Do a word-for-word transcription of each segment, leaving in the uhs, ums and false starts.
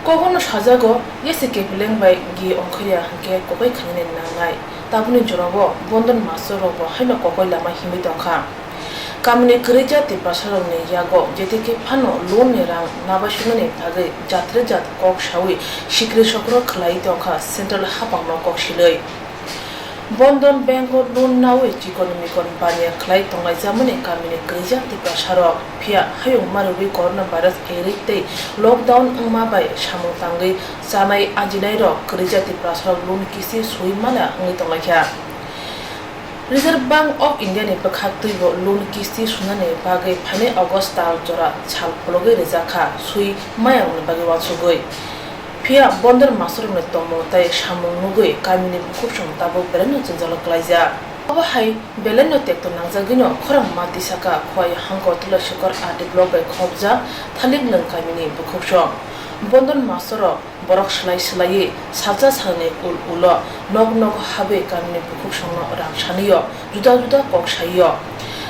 Kogono sajago, yese kepileng bai gi ongkhorya hwnkhe kokoi khainani nangnai. Tabukni jorao bondon master rokbo haino kokoi lama himwi tongkha. Kamini kwrwija Tiprasarokni yago jetikhe phano loan ni rang nabaisunani bagwi jatre jat kok sawi sikri sokro khlai tongkha central haphangno kok silwi. Bondon Bank o loan nawi chikon mikon baniya khlai tonglaijamani kamini kwrwija Tiprasarok. Phiya hayung marwi coronavirus erik tei lockdown wngma bai samung tangwi chanai ajinairok kwrwija Tiprasarok loan kisti sui mala wngwi tonglaikha. Reserve Bank of India ni bwkhaktwibo loan kisti sunani bagwi phainai August tal jora sal phologwi rijak kha, sui maya wngni bagwi uansugwi. Phiya bondon master rokni tongmung tei samung nugwi kamini bukhuksong tabuk belaino jwngjalo kwlaijak. Obo hai belaino tekto nangjagwino khorang ma tisaka Khowai Hangkor Tulashikhor R D block bai khobjak Thaliklwng kamini bukhuksong. Bondon master rok borok swlai swlaiwi salsa salni ul ulo nok nogo habwi kamini bukhuksongno rang sanio, juda juda kok saio.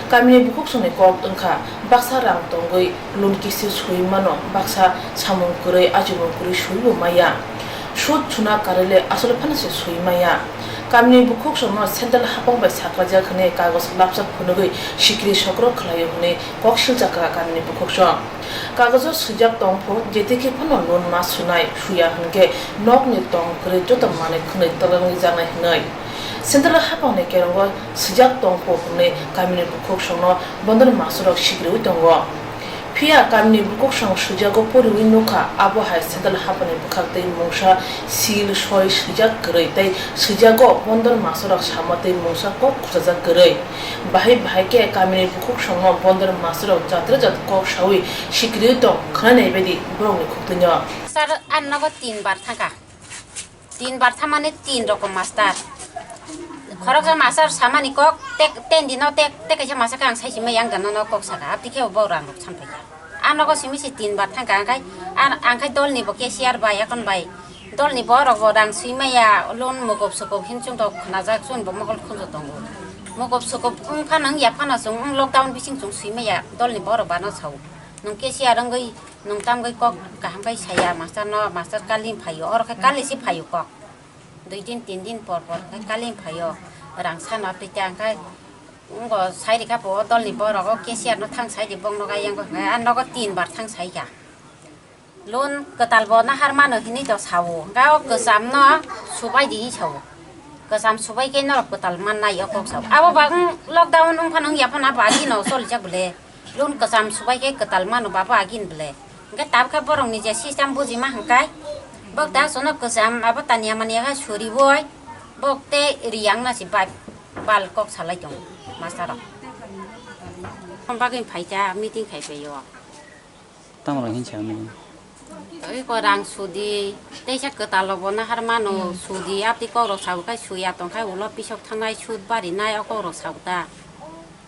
Kamini bukhuksongni kok wngkha baksa rang tongwi loan kisti sui mano, baksa samung kwrwi, achimung kwrwi suibo maya. Sud suna karwi le asole phano se sui maya. Kamini bukhuksongno central haphang bai saklajak hwnwi kagoj lapsa phunugwi sikri sokro khlaio hwnwi kok siljakha kamini bukhuksong. Kagojo swijak tongpho, jetikhe phano loan ma sunai, suya hwnkhe nokni tong kwrwi joto manwi khwnwi twlangwi jaknai hwnwi. Central haphangni kerongo swijak tongpho hwnwi kamini bukhuksongno bondon masterrok sikriwi tongo. Phiya kamini bukhuksong swijago poriwi nukha, abo hai central haphangni bwkhaktwi mungsa sil soi swijak kwrwi tei swijago bondon masterrok sama tei mungsa kok khujajak kwrwi. Bahai bahai khe kamini bukhuksongo bondon masterrok jatre jat kok sawi sikriwi tong khwnanai baidi borokni khuktwino. Sir, ang nogo tin bar thangkha. Tin bar thamani tin rokom master. Khoroksa master samani kok, tek, ten dino tek, tek kaisa master khe ang sai simi yang gana no kok saka, abdi khe bo rang rok samphaikha. Ang nogo simi se tin bar thangkha, ang khai, ang, ang khai dolni bo cashier bai, akon bai. Dolni borok bo rang sui maya, loan mokop sokop hin chwng tok khnajak, chwng bo mokol khunju tongo. Mokop sokop wng phano wng ya phano chwng wng lockdown bising chwng sui maya, dolni borok bano sao. Nwng cashier wngwi, nwng tamgwi kok kaham khai saya master no, master kali phaio, oro khe kali si phaio kok. Dui din, tin din por por khe kali phaio, rang sano twi ta, ang khai wng bo sai rikha po, dolni borok o cashier no thang sai di, bong nogo yang khe, a nogo tin bar thang sai kha. Loan kwtal bo nahar mano hinwi to sao. Hwnkhe o kwcham no subai di hinwi sao. Kwcham subai khe norok kwtal mannai o kok sao. Abo ba wng lockdown wng phano wng ya phano abo agini no cholijak bole. Loan kwcham subai khe kwtal mano ba bo agini bole. Hwnkhe tabukhe borok ni je system bujima hwnkhe bok da sono kwcham abo tania mania khe suriwoi bok tei riyang na si bai bal kok salai tongo master rok. Bagwi phai cha meeting khai phaio. Tamo rang hinsa mani. Oi ko rang sudi, teisa kwtal rok bo nahar mano sudi, abdi kok rok sabo khai suya tong khai ulo pisok thangnai sud bari nai o kok rok sabo ta.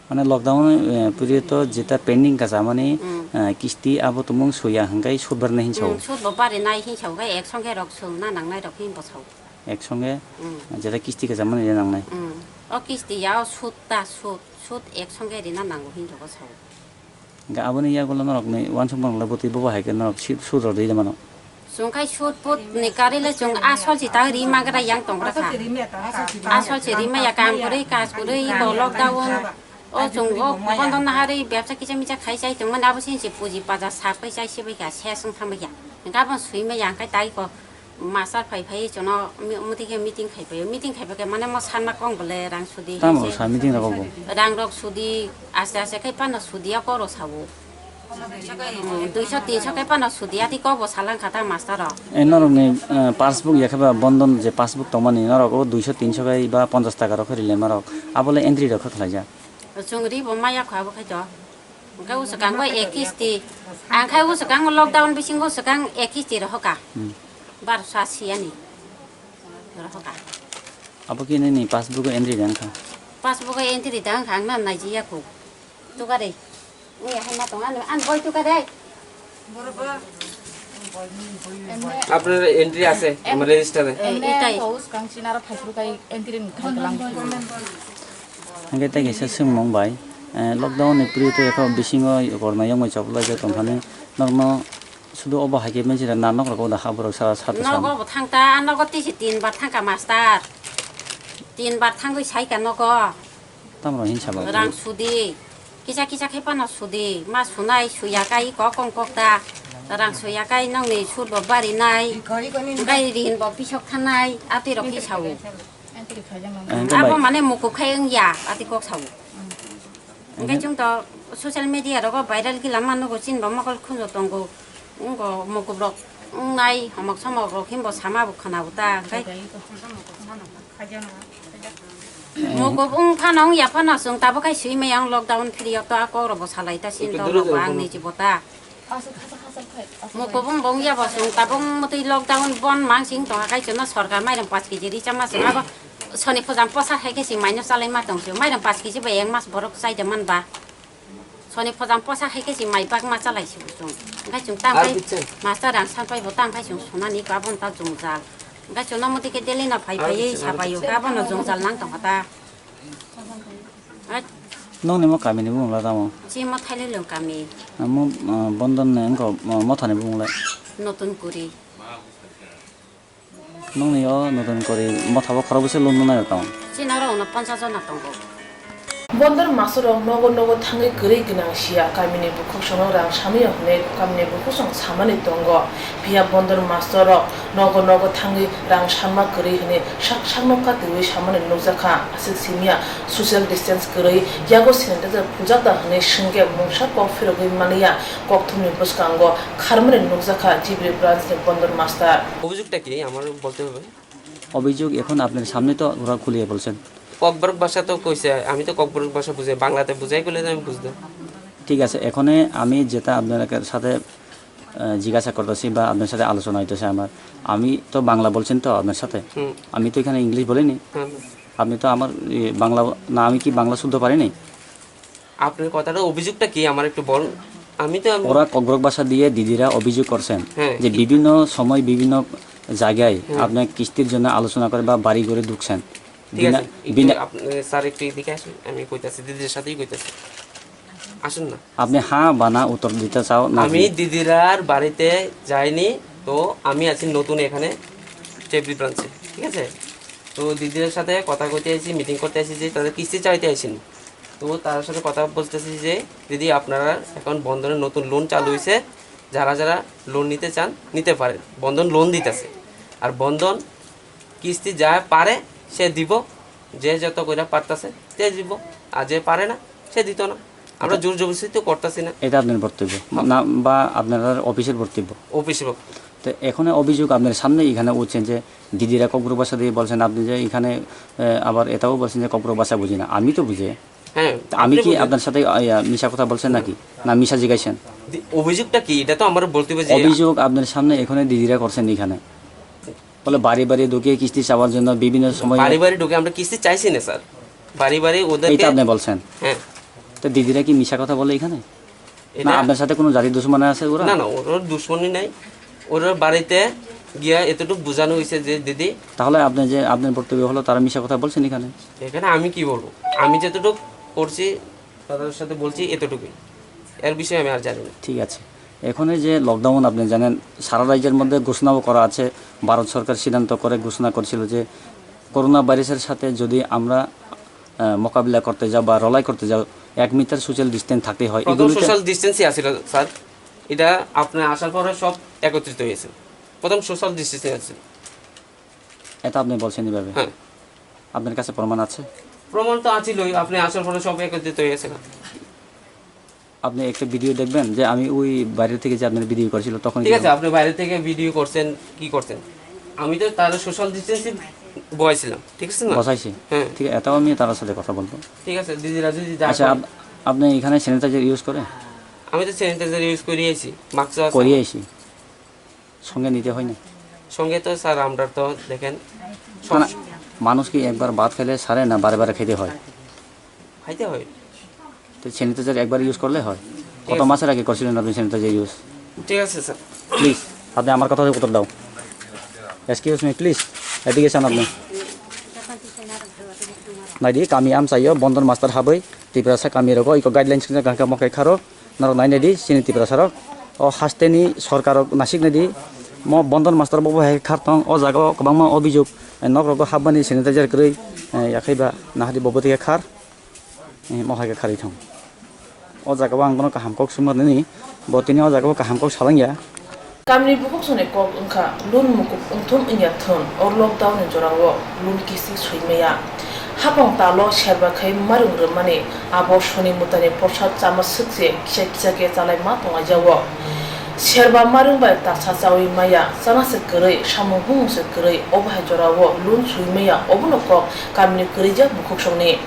Mane lockdown, eh, period to jeta pending kacha mani, Mm. eh, kisti abo tumung suya hingkai sud barnai hinsa o. Mm, sud bo bari nai hinsa o khai ek songke rok sung na nangnai rok hin bo sao. Ek songke, Mm. eh, jeta kisti kacha mani rina nangnai. Mm. O kisti ya o sud ta sud, sud ek songke rina nango hin rok o sao. Hingke aboni yagulo norokni uansuk mangle bwtwi bobo hai khe norok si-, sud rw rwi mano. Chwng khai sud put ni karwi le chwng asol si ta ri magra yang tong gra kha. Asol si ri maya kam kwrwi kaj kwrwi bo lockdown. O chwng o bondo naharwi bebsa kisa misa khai chai tongmani abo sini se puji paja sak pai chai se bai kha ses wng thang bai kha. Hingke abo swi maya hingke tai ko. Master phai phai chwngno mi-, muti khe meeting khai phaio. Meeting khai phaikhe mane mo sanma kong bole rang sudi Tamo hinse. Sa meeting rok bo? Rang rok sudi aste aste khai phano sudi a koro sao. Hmm, duiso tinso khai phano sudi a ti kok bo salang kha ta master rok. E norok ni, eh, passbook ya khe ba bondon je passbook tongmani norok o duiso tinso khai ba ponchas taka rok khai rile ma rok. Abole entry rok kha khlai jak. Chwng ri bo maya kha bo khai to. Hingke o swkang bo ek kisti. Ang khai o swkang lockdown bisingo swkang ek kisti rohoka. Hmm. Barsa siyani. Rohoka. Abo khe nini passbook o entry dang kha? Passbook o entry dang kha, ang na naiji ya kho. Tukari. Ni hai na tong an, an boi tukari. আপনার এন্ট্রি আছে আমার রেজিস্টারে। এমনি এটাই। তো উস কাংচিনারা ফাইসুকাই এন্ট্রি খাইলাম। Hingke tei kaisa swngmung bai, eh, lockdown ni period o ekho bisingo korna yongmai chopla je tongthani norokno Sudu obo hai khe manjira na nok rok oda ha borok sara sata sam. Nogo bo thang ta, nogo tisi tin bar thang ka master. Tin bar thangwi sai ka nogo. Tamro hin sabo. Rang sudi. Kisa kisa khe pano sudi. Ma sunai suya kai kok kong kok ta. Rang suya kai nongni sur bo bari nai. Gai rin bo pisok thanai. Ati rok hi sawo. Abo mane mukup khai wng ya. Ati kok sawo. Hingke chwng to social media rogo viral khe lama nugo, chini bo mokol khunju tongo, wngko mukup rok wngnai, homok somok rok himbo sama bo khwna bo ta, hingke mukup wng phano wng ya phano chwng tabuk khai swi maya wng lockdown period to a kok rok bo salai ta, chini to nogo ang niji bo ta. Mukup wng bo wng ya bo chwng tabuk mwtwi lockdown bon mang sing tongkha khai chwngno sorkar mairum paanch kg ri chama chwng abo. Soni phojang posa hai khe se mai no chalai ma tong se. Mairum paanch kg bai ek mas borok chai da man ba. Soni phojang posa hai khe se mai bak ma chalai se bo chwng. Hingke chwng tang khai master rang san pai bo tang khai chwng sona ni ka bon ta jwngjal. Hingke chwng no modi khe daily no phai phai sa pai yo ka bon no jwngjal nang tong kha ta. Ai. Nong ni mo kami ni bumung la tamo? Chi mo thaililung kami. Amo, ah, Bondon ni wngkha, ah, motha ni bumung lai? Notun Kuri. Nongni o notun kori motha bo khorok bwswk loan nwnai tong? Chini oro uno ponchash jona tongo. Bondor masorok nogo nogo thangwi kwrwi gwnang siya, kamini bukhuksongno rang samio hwnwi kamini bukhuksong samani tongo. Phiya Bondor masorok nogo nogo thangwi rang sanma kwrwi hwnwi sak sakno katiwi samani nukjakha. Aswk simiya social distance kwrwi yago sanitizer phuljakda hwnwi swngkhe mungsa kok phirogwi manliya. Kokthumni bwskango kharmani nukjakha Jibri branch ni Bondor master. অভিযোগটা কি আমার বলতে হবে? অভিযোগ এখন আপনার সামনে তো ওরা খুলিয়ে বলছেন। ককবরক ভাষা তো কইছে, আমি তো ককবরক ভাষা বুঝি, বাংলাতে বুঝাই করলে তো আমি বুঝতাম। ঠিক আছে, এখানে আমি যেটা আপনার সাথে, আহ, জিজ্ঞাসা করতেছি বা আপনার সাথে আলোচনা হইতেছে আমার, আমি তো বাংলা বলছেন তো আপনার সাথে, হুম। আমি তো এখানে ইংলিশ বলিনি। হুম। আপনি তো আমার, এ, বাংলা, না, আমি কি বাংলা শুদ্ধ পারিনি? আপনার কথাটা, অভিযোগটা কি আমার একটু বল। আমি তো, আমি ওরা ককবরক ভাষা দিয়ে দিদিরা অভিযোগ করছেন হ্যাঁ, যে কি? বিভিন্ন সময় বিভিন্ন জায়গায় হ্যাঁ। আপনার কিস্তির জন্য আলোচনা করে বা বাড়ি ঘরে ঢুকছেন। ঠিক বিনা, আছে, একটু বিনা আপ-, স্যার একটু এদিকে আসুন, আমি কইতাছি, দিদির সাথেই কইতাছি। আসুন না। আপনি হ্যাঁ বা না উত্তর দিতে চাও না আমি কি? দিদিরার বাড়িতে যাইনি, তো আমি আছি নতুন এখানে জেবি ব্রাঞ্চে, ঠিক আছে? তো দিদিরার সাথে কথা কইতে আইছি, মিটিং করতে আইছি যে তাদের কিস্তি চাইতে আইছেন। তো তার সাথে কথা বলতেছি যে, "দিদি, আপনারা এখন বন্ধনের নতুন লোন চালু হইছে, যারা যারা লোন নিতে চান, নিতে পারেন, বন্ধন লোন দিতেছে। আর বন্ধন কিস্তি যা পারে সে দিব, যে যত কইরা পারতাছে তে দিব, আর যে পারে না সে দিত না। আমরা এটা জোর জবরদস্তি তো করতাছি না।" এটা আপনার বক্তব্য হ্যাঁ। না, বা আপনার অফিসের বক্তব্য? অফিসের বক্তব্য। তো এখন অভিযোগ আপনার সামনে এখানে উঠছেন যে দিদিরা ককবরক ভাষা দিয়ে বলছেন, আপনি যে এখানে, আহ, আবার এটাও বলছেন যে ককবরক ভাষা বুঝি না। আমি তো বুঝি। হ্যাঁ, তা আমি আপনি কি বুঝেন। আপনার সাথে, আহ, ইয়া, মিছা কথা বলছেন নাকি? না, মিছা জিজ্ঞাসেন? দি-, অভিযোগটা কি? এটা তো আমার বলতে হবে যে অভিযোগ আপনার সামনে এখানে দিদিরা করছেন এখানে। বলে বাড়ি বাড়ি ঢুকে কিস্তি চাওয়ার জন্য বিভিন্ন সময় বাড়ি বাড়ি ঢুকে আমরা কিস্তি চাইছি না, স্যার। বাড়ি বাড়ি ওদেরকে এইটা আপনি বলছেন? হ্যাঁ। তো দিদিরা কি মিছা কথা বলে এখানে? না, এটা আপনার সাথে কোনো জাতি দুশমন আছে ওরা? না, না, ওরা দুশমনি নাই। ওরা বাড়িতে গিয়া এতটুকু বোঝানো হয়েছে যে, "দিদি।" তাহলে আপনি যে, আপনার বক্তব্য হলো তারা মিছা কথা বলছেন এখানে? এখানে আমি কি বলবো? আমি যতটুকু করছি, তাদের সাথে বলছি এতটুকুই, এর বিষয়ে আমি আর জানি না। ঠিক আছে, এখন এই যে লকডাউন, আপনি জানেন সারা রাজ্যের মধ্যে ঘোষণাও করা আছে, ভারত সরকার সিদ্ধান্ত করে ঘোষণা করছিল যে করোনা ভাইরাসের সাথে যদি আমরা, আহ, মোকাবিলা করতে যাও বা লড়াই করতে যাও, এক মিটার সোশ্যাল ডিস্টেন্স থাকতে হয়। প্রথম এগুলিতে সোশ্যাল ডিস্টেন্সই আছিল, স্যার। এটা আপনি আসার পরে সব একত্রিত হয়েছে। প্রথম সোশ্যাল ডিস্টেন্সই আছে। এটা আপনি বলছেন এভাবে? হ্যাঁ। আপনার কাছে প্রমাণ আছে? প্রমাণ তো আছিলই, আপনি আসার পরে সব একত্রিত হয়ে গেছে। আপনি একটা ভিডিও দেখবেন যে আমি ওই বাইরে থেকে যে আপনার ভিডিও করেছিল তখন ঠিক আছে, কিরকম? আপনি বাইরে থেকে ভিডিও করছেন, কি করছেন? আমি তো তার সোশ্যাল ডিস্টেন্সিং বসাইছিলাম, ঠিক আছে না? বসাইছি। হ্যাঁ। ঠিক আছে, এটাও আমি তার সাথে কথা বলবো। ঠিক আছে, দিদিরা যদি যা আচ্ছা, করে। আপ-, আপনি এখানে স্যানিটাইজার ইউজ করে? আমি তো স্যানিটাইজার ইউজ করি আইছি, মাস্ক আছে। করি আইছি। সঙ্গে নিতে হয় না? সঙ্গে তো স্যার, আমরা তো দেখেন, না, না, সব মানুষ কি একবার ভাত খেলে সারে না বারে বারে খেতে হয়? খাইতে হয়। তো স্যানিটাইজার একবার ইউজ করলে হয়? ঠিক কত আছে। মাসের আগে করছিলেন আপনি স্যানিটাইজার ইউজ? ঠিক আছে, স্যার। প্লিজ, আপনি আমার কথাতে উত্তর দাও। এক্সকিউজ মি, প্লিজ, এদিকে চান আপনি। Naidi, kami amchaio Bondon master habwi Tiprasa kami rogo iko guidelines kisa kaham khe mokhe kharo. Norok nai naidi, chini Tiprasa rok. O hasteni sorkar rok nasiknai di, mo Bondon Master bo bo hai khar tong, o jaga o kwbangma obijok, eh, nok rogo hapmani sanitizer kwrwi, eh, yakhai ba nahadi bo bwtwi khe khar, eh, mo hai khe kharwi thong. O jaga o ang bono kaham kok sumar nini, bo tini o jaga o kaham kok salang ya. Kamini bukhuk songni kok wngkha, lun mukup wngthum wngya thun, o lockdown ni jorao lun kisti swi maya. Hapang talo serba khai marung rwmani abo soni mutani prosad chama swkse kisa kisa khe chalai ma tonglaijak o. Serba marung bai tasa chawi maya, chana se kwrwi, samung bumung se kwrwi, obo hai jorao lun swi maya, obono kok kamini kwrwijak bukhuk songni.